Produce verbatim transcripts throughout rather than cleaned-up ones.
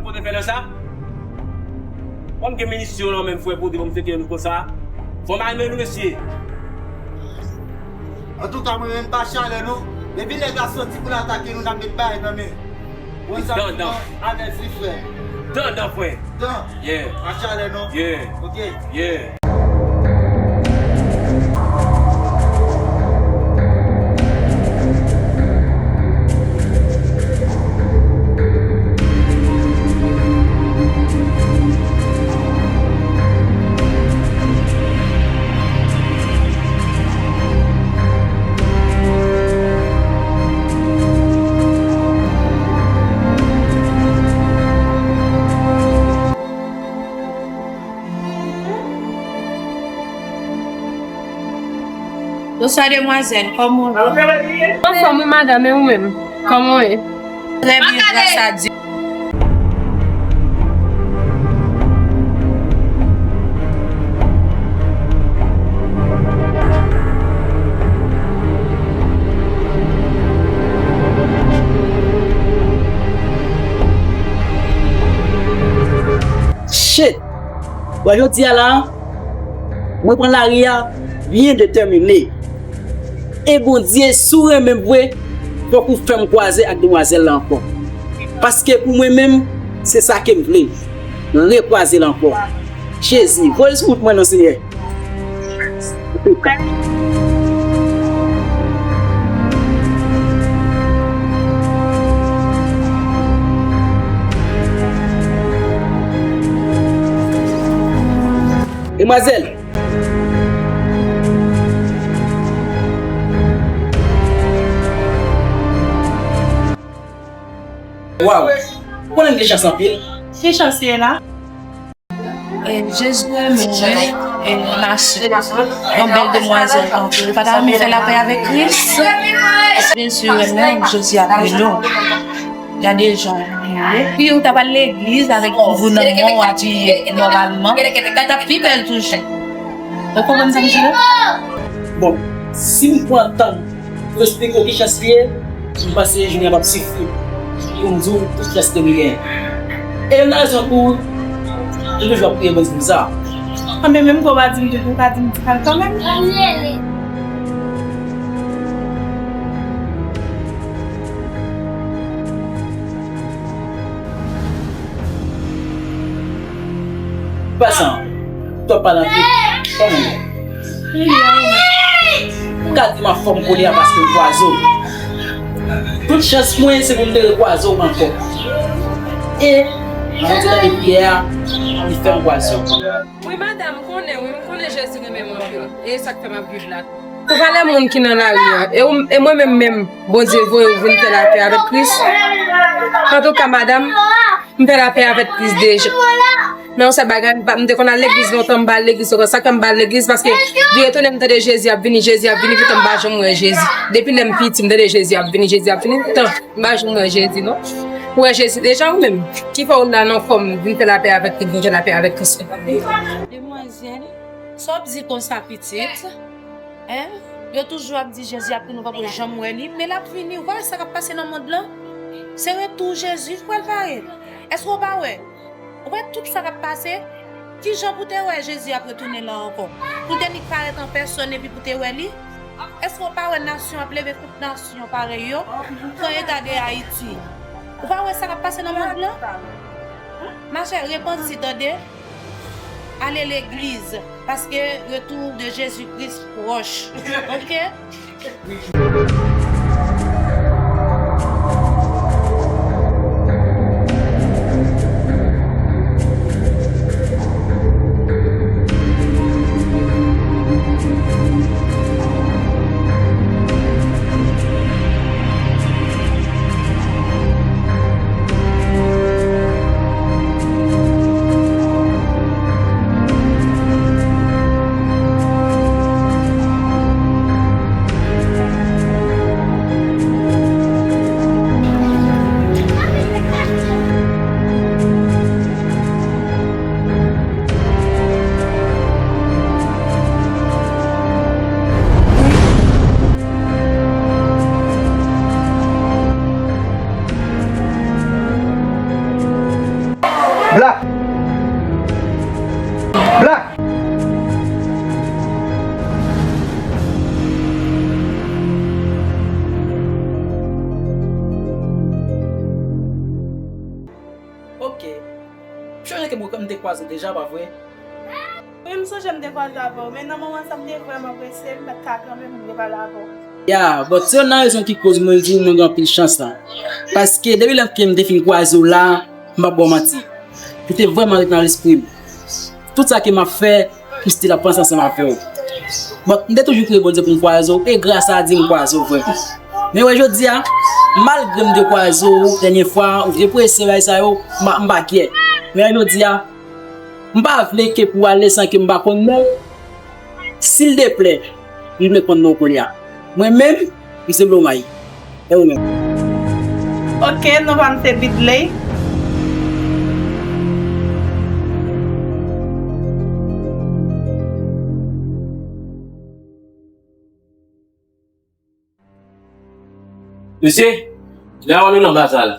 Kote fè lè sa? Kòm gen minisyon nan menm frè pou di pou m fete nou konsa. Fò m al men nou mesye. Antouka mwen menm pa chalè non. Depi nèg la soti pou l atake nou n ap met bagay nan men. Bon sa dan dan. Avèti frè. Dan dan frè. Dan. Yeah. Pa chalè non. Yeah. Ok. Yeah. Bonswa demwazèl, kòman w ye? Anfòm wi madanm, e ou menm? Kòman w ye? Trè byen, gras a Dye. Shit! Bon, jodi a la, mwen pran lari a byen detèmine. E Bondye, si w renmen m vre, fòk ou fè m kwaze ak demwazèl la ankò. Paske pou mwen menm, se sa ke m vle. Rekwaze l ankò. Jezi, voye l sou wout mwen non, Senyè. Demwazèl. Waw. Ou konnen m gen chans anpil. Ki chans li ye la? E Jezi renmen w, e mache. Yon bèl demwazèl anpil. Ou pa ta renmen fè lapè avèk Kris? Jezi renmen w, Jezi ap renmen w. Gade jan w ye. Epi ou ta pral legliz avèk gwo nan men w, abiye nòmalman, li t ap pi bèl toujou. Ou konprann sa m di la? Bon, si m pran tan m pou esplike w ki chans li ye, m panse jounen an p ap sifi pou m di w tout chans ke m gen. E youn nan rezon pou m toujou ap priye Bondye pou sa. Anben, menm ke w pa di m tout, ou ka di m ti pral kanmenm. Pasan, twòp pale anpil. Kòman w ye? Ou ka di m anfòm kounye a paske m kwaze w. Tout chans mwen se pou m te rekwaze w ankò. E, jan w te tande priyè a, li fè m kwaze w. Wi, madanm, m konnen, wi, m konnen Jezi renmen mwen anpil. E sa k fè m ap viv la. Pou valè moun ki nan lari a, e ou, e mwen menm menm, Bondye voye w vin fè lapè avèk Kris. Antouka, madanm, m fè lapè avèk Kris deja. Nan yon sèl bagay, m pa, m te konn al legliz lontan, m pa al legliz ankò. Sa k fè m pa al legliz, paske vire tounen m tande Jezi ap vini, Jezi ap vini, poutan m pa janm wè Jezi. Depi lè m piti, m tande Jezi ap vini, Jezi ap vini, poutan m pa janm wè Jezi, non. Ou wè Jezi deja ou menm? Ki fè w la nan fòm, vin fè lapè avèk Kris, vin fè lapè avèk Kris. Demwazèl, sa w ap di konsa, pitit? Hein? Yo toujou ap di Jezi ap vini, ou pa janm wè li, men l ap vini. Ou pa wè sa k ap pase nan mond lan? Se retou Jezi k pral parèt. Èske w pa wè? Ou wè tout sa k ap pase? Kijan pou te wè Jezi ap retounen la ankò? Pou te li parèt an pèsòn epi pou te wè li? Èske w pa wè nasyon ap leve kont nasyon parèy yo? Pran eta de Ayiti. Ou pa wè sa k ap pase nan mond lan? Machè, repanti, tande. Ale legliz, paske retour de Jésus-Christ pwòch. Oke? Black! Black! Ok. M sonje ke m te kwaze w deja, pa vre? Wi, m sonje m te kwaze avè w, men nan moman sa m te vrèman prese, m pa t ka kanpe pou m repale avè w. Ya, bon, se youn nan rezon ki koz mwen di w mwen gen anpil chans la. Paske depi lè ke m te fin kwaze w la, m p ap ba w manti. Ou te vrèman ret nan lespri m. Tout sa ke m ap fè, m still ap panse ansanm avè w. Bon, m te toujou priye Bondye pou m kwaze w, e gras a Dye m kwaze w vre. Men wè jodi a, malgre m te kwaze w dènye fwa, ou te prese bagay sa yo, m pa, m pa kyè. Men wè jodi a, m pa vle ke pou w ale san ke m pa konn non w. Sil deplè, m vle konn non w kounye a. Mwen menm, m se Blomay. E ou menm? Ok, non pa m se Bidley. Mesye, lè w nan bazar la.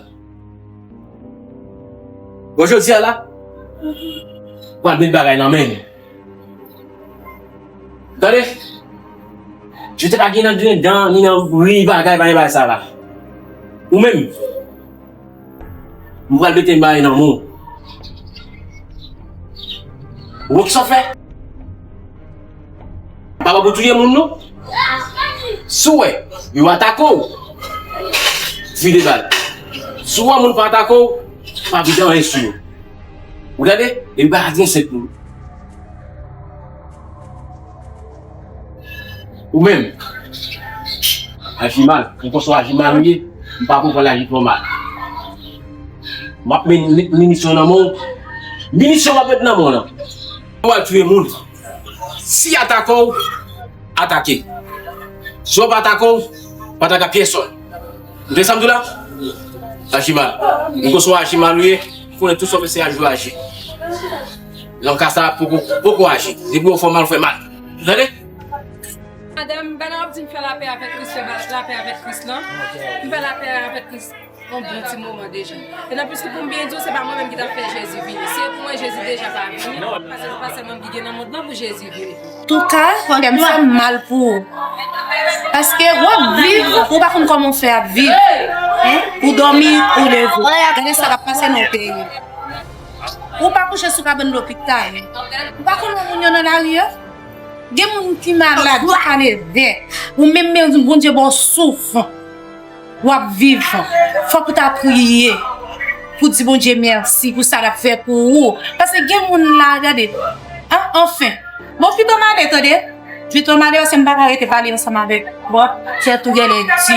Bon, jodi a la, pral met bagay nan men nou. Tande? Je te pa gen nan grenn dan, ni nan ri bagay, bagay, bagay sa la. Ou menm, m pral mete bagay nan men w. Ou wè kisa w fè? Pa bon pou touye moun non. Si w wè yo atake w, vide bal. Si w wè moun pa atake w, pa vide anyen sou yo. Ou tande? Epi pa gen sèt moun. Ou menm, aji mal. M konn sa w aji mal ou ye. M pa konprann aji twò mal. M ap met minisyon nan men w. Minisyon m ap met nan men w lan. Ou al touye moun. Si atake w, atake. Si w pa atake w, pa atake pyèsonn. Ou tande sa m di w la? Aji mal. M konn sa w aji mal ou ye. M konnen tout sa w fè se aji w aji. Nan ka sa poko, poko aji. Depi w fè mal, w fè mal. Ou tande? Madanm, m pa nan w ap di m fè lapè avèk Kris, fè lapè avèk Kris lan. M fè lapè avèk Kris yon bon ti moman deja. E nan plis ki pou m byen di w, se pa mwen menm ki t ap fè Jezi vini. Si se pou mwen, Jezi deja pa vini. Paske se pa sèl mwen ki gen nan mond lan pou Jezi vini. Antouka, kè m fè m mal pou ou. Paske w ap viv, ou pa konn kòman w fè ap viv. Hein? Ou dòmi, ou leve. Gade sa k ap pase nan peyi. Ou pa kouche sou kabann lopital. Ou pa konn wè moun yo nan lari yo? Gen moun ki malad, yo pa leve. Ou menm, men Bondye ba w souf. W ap viv. Fòk ou ta priye pou di Bondye mèsi pou sa l ap fè pou ou. Paske gen moun la, gade. An, anfen. Bon, pito m ale, tande. Pito m ale, paske m pa ka rete pale ansanm avèk ou. Tèt ou genlè di.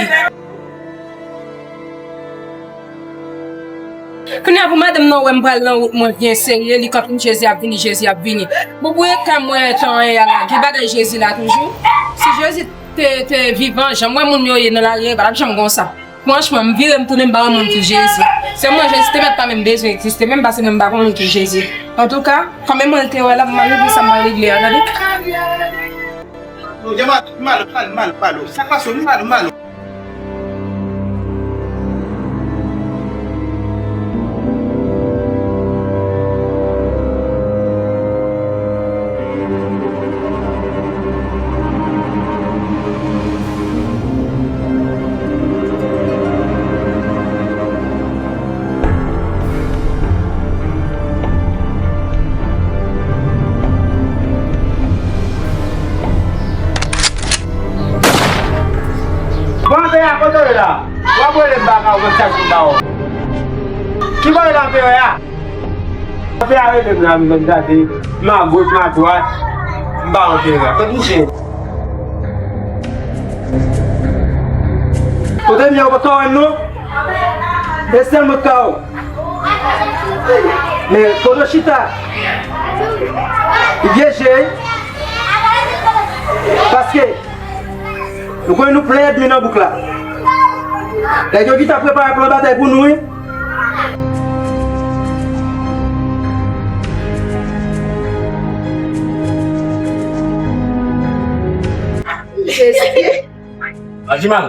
Kounye a pou madanm nan wè m pral nan wout mwen byen serye, li konprann Jezi ap vini, Jezi ap vini. Bon, pou eta m wè tan an ye a la, gen bagay Jezi la toujou. Si Jezi te, te vivan, jan m wè moun yo ye nan lari a, li pa t ap janm konsa. Franchman, m vire m tounen, m pa wè moun pou Jezi. Se mwen, Jezi te mèt pa menm bezwen egziste, menm paske menm m pa konn moun pou Jezi. Antouka, kòm e mwen l te wè la, pou m al regle sa m pral regle a, tande? Non, gen mal, mal, mal, mal, mal. Sa k pase w, mal, mal. Bon, anpè a, kote w ye la? W ap rele m baka ou mwen chak jou m ba w. Ki bò w ye la, anpè a? Anpè a rele m la, m gade, m agoch, m adwat, m ba w anpè a. Kote w ye? Kote m ye, ou pa ka wè m non? E sèl mwen k ka wè w. Men kote w chita? Li vye je wi. Paske nou konnen nou plen ènmi nan bouk la. Nèg yo gentan prepare plan batay pou nou wi. Ajimal.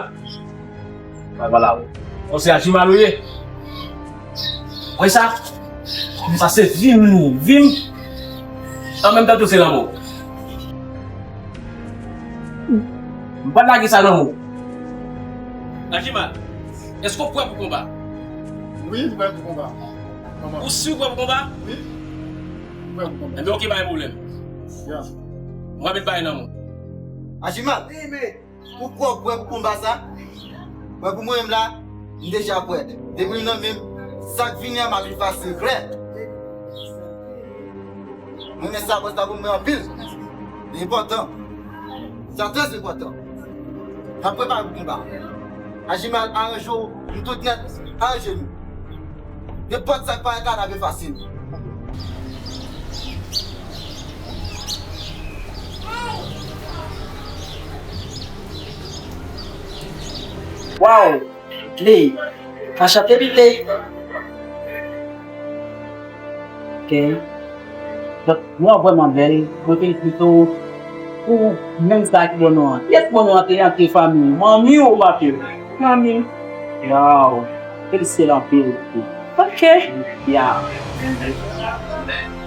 Al pale avè w. Bon, se Ajimal ou ye? Wè sa? Sa se vi m li ye, vi m. An menm tan tou se lanmò. M pa t lage sa nan men w. Ajimal, èske w prè pou konba? Wi, m prè pou konba. Kòman? Ou si w prè pou konba? Wi, m prè pou konba. Enben, oke, pa gen pwoblèm. Ya. M va met bagay nan men w. Ajimal! Wi, men. Ou kwè w prè pou konba sa? Mwen, pou mwen menm la, m deja prè. Depi m nan men m, sa k vini an, m ap viv fasil, klè. Mwen renmen sa, bòs la pou mwen anpil. Li enpòtan. Sa trè enpòtan. M ap prepare pou konba. Ajimal, aranje w, nou tout nèt, aranje nou. Nenpòt sa k parèt la, n ap viv fasil. Waw! Bitley! Anchante, Bitley! Ok. Donk, nou an vrèman bèl. Mwen felisite w pou menm sa ki bò nou an. Kiyès bò nou an te antre fanmi? Manmi ou papi w? Manmi m. Waw. Felisite l anpil. Ok. Ya.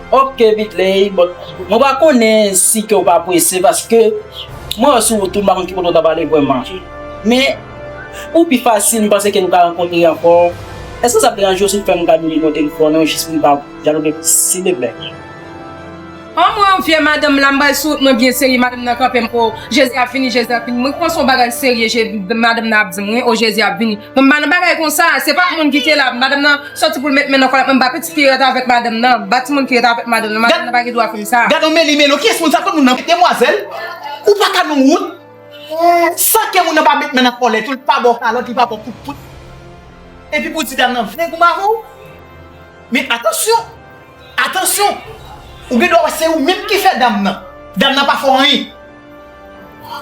Ok, Bitley. Bon, mwen pa konnen si ke w pa prese paske mwen wè sou wout ou, m pa konn ki kote w ta prale vrèman. Men, pou pi fasil, m panse ke nou ka rankontre ankò. Èske sa ap deranje w si m fè m ka vini kote nou fò non, jis pou m ka dyaloge, silvouplè? An mwen, vye madanm la, m pral sou wout mwen byen serye, madanm nan kanpe m, o, Jezi ap vini, Jezi ap vini. Mwen panse yon bagay serye, Je-, madanm nan ap di m, wi, o, Jezi ap vini. Mwen m pa nan bagay konsa, se pa moun ki te la, madanm nan soti pou l met men nan kòlèt mwen, m pa pitit ki ret avèk madanm nan, m pa timoun ki ret avèk madanm nan, madanm nan pa gen dwa fè m sa. Gad yon meli melo, kiyès moun sa, kot moun nan? Demwazèl, ou pa ka nan wout, san ke moun nan pa met men nan kòlèt ou, li pa ba w kalòt, li pa ba w kout poud. Epi pou di dam nan vle goumen avè w. Men atansyon, atansyon, ou gen dwa wè se ou menm ki fè dam nan. Dam nan pa fè w anyen.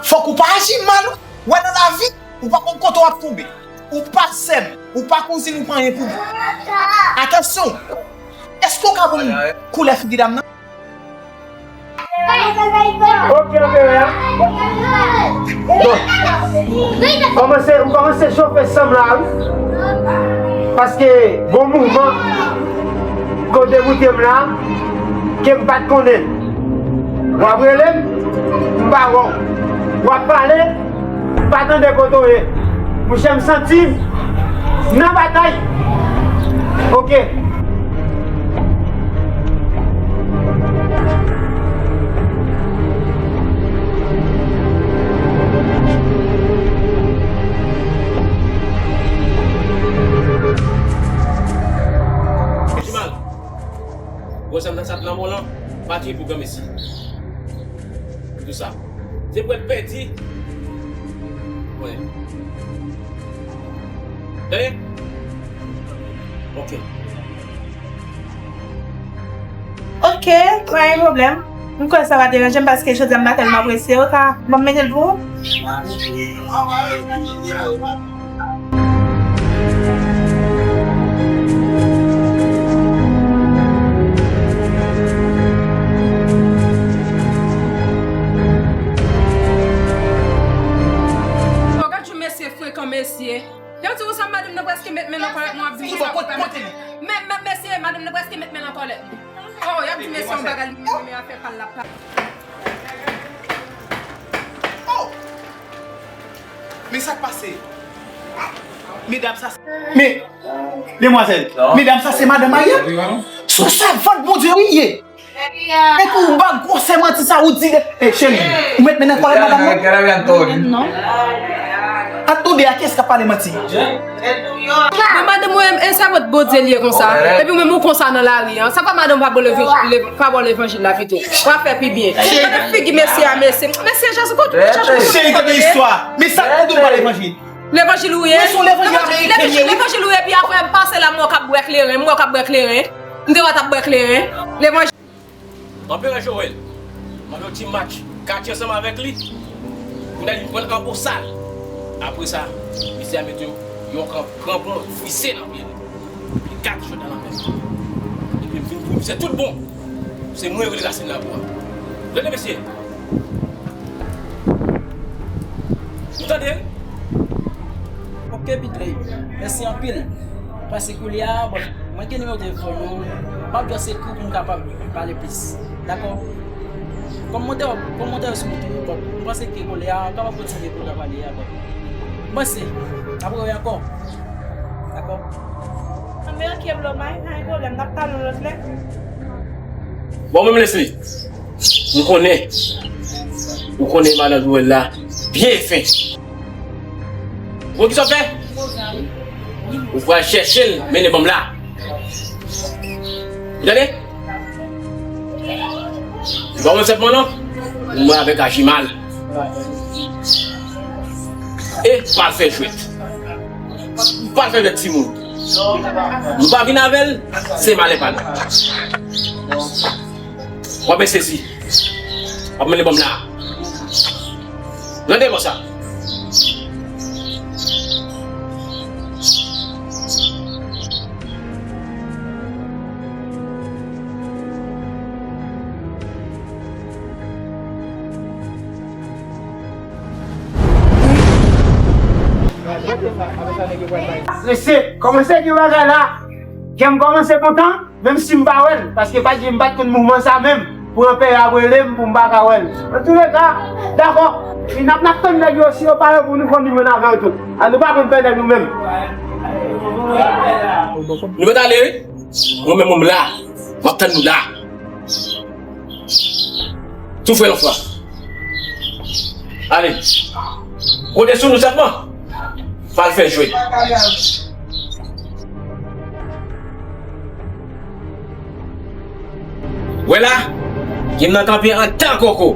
Fòk ou pa aji mal, ou wè nan lavi, ou pa konn kote w ap tonbe. Ou pa sè m, ou pa kouzin, ou pa anyen pou mwen. Atansyon, èske w ka ban m koulè figi dam nan? Ok, anperè a. Bon. Kòmanse, m kòmanse chofe san m la, wi. Paske gon mouvman ke w te moute m la, ke m pa t konnen. W ap rele m, m pa wè w. W ap pale, m pa tande kote w ye. Monchè, m santi m nan batay. Ok. Jimal, gwo zam nan sa t nan men w lan, pa touye pou granmesi. Pou sa. Se pou èl pèdi. Konnen. Tande? Ok. Ok, pa gen pwoblèm. M kwè sa pa deranje m paske jodi a m pa tèlman prese. Ou ka ban m mete l pou ou? Bon, gad yon mesye frekan, mesye. Yo di konsa, madanm nan prèske met men nan kòlèt mwen, ap di konsa. Men, men, mesye, madanm nan prèske met men nan kòlèt mwen. Oh, y ap di mesye yon bagay, li menm afè pa l la pa. Oh! Men sa k pase? Medam sa se, men, demwazèl, medam sa se madanm Ariel? Se yon sèvant Bondye wi ye. Epi ou ba gwosè manti sa ou di, eh, cheri, ou met men nan kòlèt madanm nan? An tou de a, kiyès k ap pale manti? Bon, madanm ou menm, e sèvant Bondye li ye konsa. Epi ou menm ou konsa nan lari an. Sa fè madanm ou pa ba w levanjil la pito? W ap fè pi byen. Gade figi mesye a, mesye. Mesye, Jezi, kote ou chèche. Cheri, tande istwa. Men sa k pou w ba levanjil? Levanjil ou ye? Mwen se yon levanjil ameriken m ye, wi. Levanjil ou ye, epi apre m pase la, m wè w k ap bwè kleren, m wè w k ap bwè kleren. M te wè w t ap bwè kleren. Levanjil. Anperè Joel, mande yon ti match katye ansanm avèk li. Kounye a li pran l an bosal. Apre sa, misye a mete yon kran-, kranpon vise nan pye l. Li gate jòdal nan men l. Epi m vin pou misye tout bon. Se mwen rele rasin la pou an. Tande mesye. Ou tande? Ok, Bitley. Mèsi anpil. Pase koulye a, bon, mwen gen nimewo telefòn ou. M ap jis ekri w pou m kapab pale plis. Dakò? Kòm mwen te, kòm mwen te sou wout, mwen panse ke koulye a, m kapab kontinye pou n ka pale ankò. M panse, n ap rewè ankò. Dakò? Anben, oke, bro, pa gen pwoblèm, n ap pale yon lòt lè. Bon, menm Leslie, m konnen, ou konnen madan Joel la byen fen. Ou konn kisa w fè? Ou pral chèche l, mennen ban m la. Ou tande? Ou pa wè sèlman non? Ou mwen avèk aji mal. E pa l fè jwèt. Pa l fè jwèt timoun. Nou pa vin avè l, se malè pa nou. W ap sezi. W ap mennen ban m la. Tande konsa. Mesye, kòmanse gen bagay la. Jan m kòmanse kontan. Menm si m pa wè l, paske pa t gen, m pa t konn mouvman sa menm, pou anperè a rele m pou m pa ka wè l. Antouleka, dakò, n ap, n ap tann nèg yo, si yo pare pou nou fè yon avè yo tou. A, nou pa konn pè nèg nou menm. Nou mèt ale, wi. Mwen menm, mwen la. M ap tann nou la. Tou frè yon fwa. Ale. Kote sou nou sèlman. Pa l fè jwèt. Wè la, gen m nan kanpe antan koko.